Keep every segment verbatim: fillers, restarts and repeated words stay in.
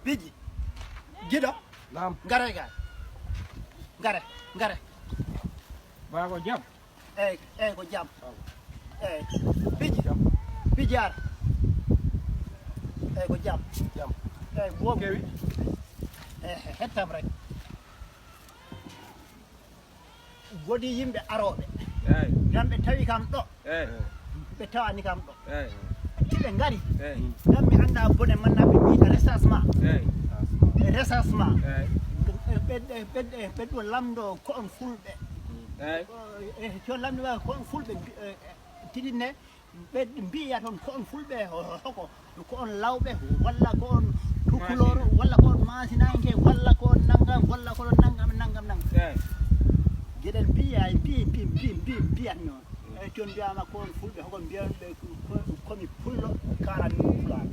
Biji. Giɗo. Naam. Ngare ga. Ngare. Ngare. Baa ko jam? Eyi, eyi, ko jam. Eyi. Biji. Jam. Biji ar. Eyi, ko jam. Jam. Eyi, boobu. Kewi. Eyi, hettam rek. Woodi yimɓe arooɓe. Eyi. Ngam ɓe tawi kam ɗo. Eyi. Ɓe tawani kam ɗo. Eyi. Ti ɓe ngari. Eyi. Ngam mi annda bone man na ɓe mbiita recensement. Eyi. Recensement. Eyi. Ɓe, ɓe, ɓe, ɓe, ɓe ɗo lamndo ko on fulɓe. Eyi. Eh, to lamndo ko on fulɓe, eh, tidinne. Ɓe mbiya toon ko on fulɓe ho- ho- hoko, ko on lawɓe, walla ko on tukuloro, walla ko on masinanke, walla ko on nangam, walla ko on nangam nangam nangam. Eyi. Geɗel mbiya mbi mbi mbi mbi mbiyat noon. Eyi, toon mbiyama ko on fulɓe, hoko mbiyan ɓe ko- komi pullo, kalan mi ko pulaar.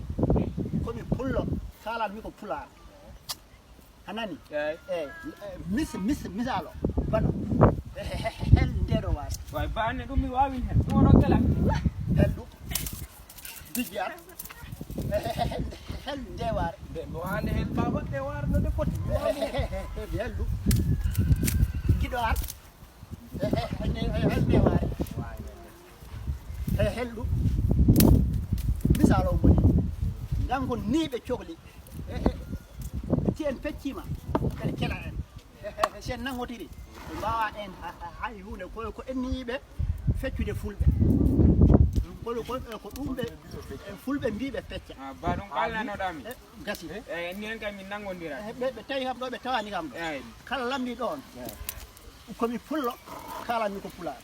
Komi pullo, kalan mi ko pulaar. A nani? Eyi. Eyi, eh, mis mis misalo bano. Hel ndeɗo waare. Way baane ɗum mi waawin hel ɗum oɗo gela. Hel ɗum. Bijji ar. Hel nde waare. Nde mi waane hel baba nde waare no nde foti mi waawin hel. Hel ɗum. Giɗo ar. Hel nde waare. Hel ɗum. Misalo woni. Ngam ko ni ɓe cokli. Ti en peccima ɓeɗe kela en. Si en nangotiri ɓe mbawa en hay hunde koy ko enniyiɓe feccude fulɓe. Kono ko ko ɗum ɓe fulɓe mbiɓe pecca. Ah, ba ɗum kalnanoɗami. Gasi. Eyi, ni en kam min nangodira. Ɓe ɓe tawi kam ɗo ɓe tawani kam ɗo. Eyi. Kala lambi ɗon. Komi pullo, kalami ko pulaar.